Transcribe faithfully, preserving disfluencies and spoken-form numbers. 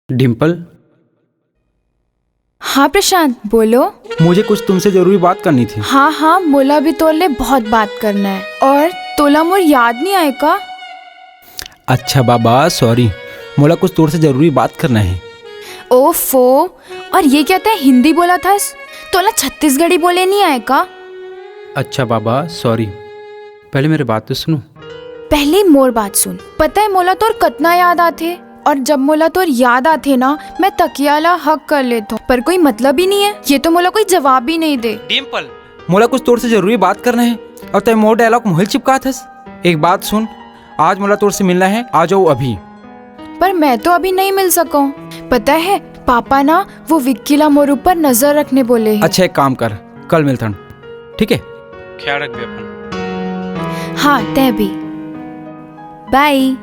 डिम्पल। हाँ प्रशांत, बोलो। मुझे कुछ तुमसे जरूरी बात करनी थी। हाँ हाँ, मोला भी तोर ले बहुत बात करना है। और तोला मोर याद नहीं आए का? अच्छा बाबा, सॉरी, मोला कुछ तोर से जरूरी बात करना है। ओफो, और ये क्या तैं हिंदी बोलत हस? तोला छत्तीसगढ़ी बोले नहीं आए का? अच्छा बाबा, सॉरी, पहले मेरी बात तो सुनो। पहले मोर बात सुन। पता है मोला तोर कतना याद आथे, और जब मोला तोर याद आथे ना, मैं तकिया ला हग कर लेथों, पर कोई मतलब ही नहीं है। ये तो मोला कोई जवाब ही नहीं दे। डिम्पल, मोला कुछ तोर से जरूरी बात करना है और तैं मोर डायलॉग मोहिल चिपकात हस। एक बात सुन, आज मोला तोर से मिलना है, आ जाओ अभी। पर मैं तो अभी नहीं मिल सकूं। पता है पापा ना वो विक्की ला मोर ऊपर नजर रखने बोले हैं। अच्छा, एक काम कर, कल मिलथन, ठीक है? ख्याल रखबे अपन। हाँ, तैं भी। बाय।